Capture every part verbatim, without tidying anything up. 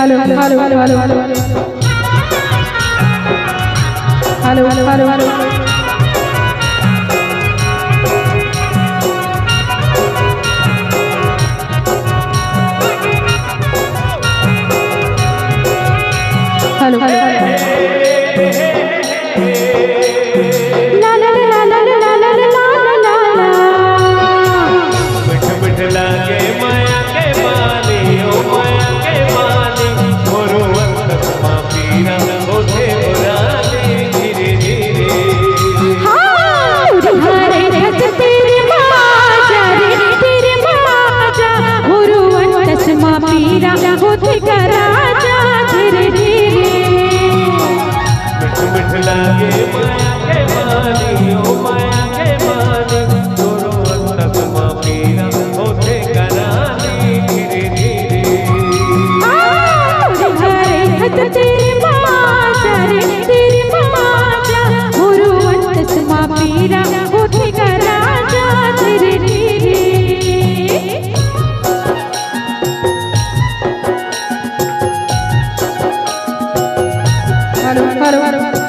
Hello, hello, hello, hello, hello, hello. Hello, hello, hello, hello. Hello, hello, hello. ला, ला, ला। मिठ मिठ लागे माया के पानी, ओ माया के पानी, मोरो अंतस मा पीरा होथे मुरारी धीरे धीरे। हाँ, तुम्हारे खत तेरे माजा रे, तेरे माजा, मोरो अंतस मा पीरा होथे का राजा धीरे धीरे। मिठ मिठ लागे माया के पानी, ओ माया के पानी, तोरो अंतस मा पीरा होथे का रानी धीरे धीरे। हाँ, तुम्हारे खत तेरे माजा रे, तेरे माजा, मोरो अंतस मा पीरा होथे का राजा धीरे धीरे। Hello, hello, hello, hello.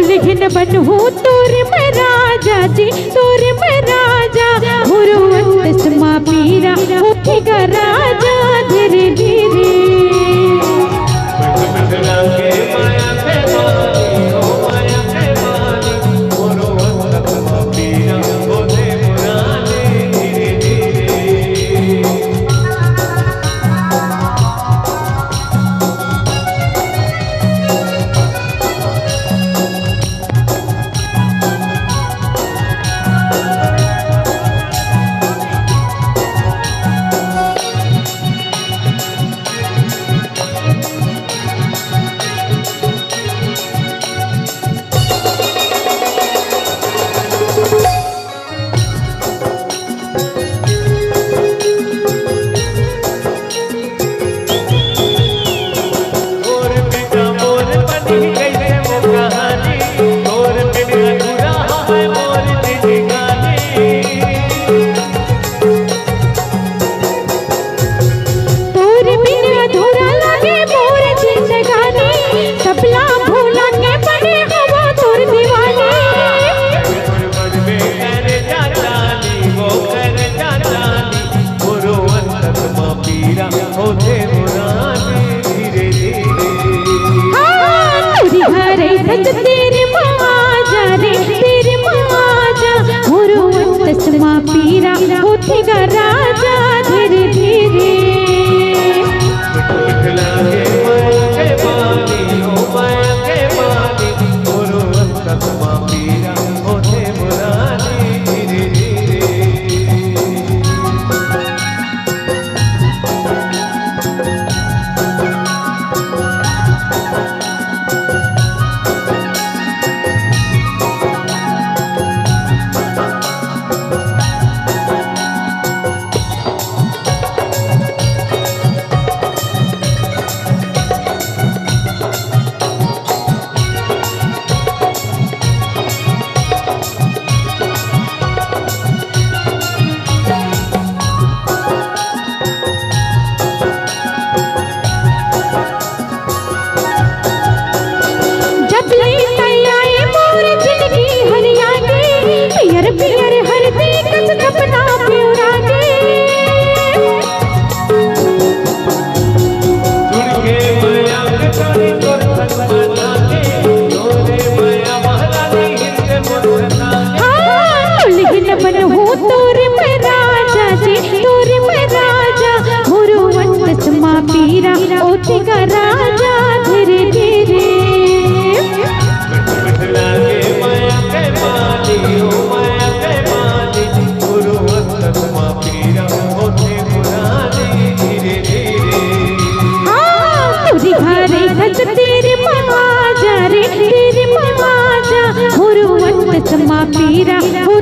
दुल्हन बनहूँ तोर मैं राजा जी, तोर मैं राजा, मोरो अंतस मा पीरा होथे का राजा धीरे धीरे।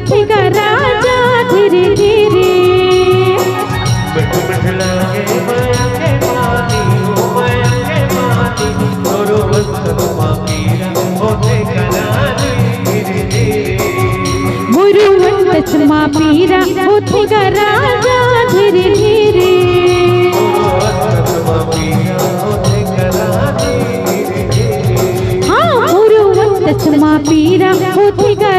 होथे गा राजा धीरे धीरे। मोर अंत मा पीरा होथे गा राजा धीरे धीरे। हाँ, मोर अंत मा पीरा होथे गा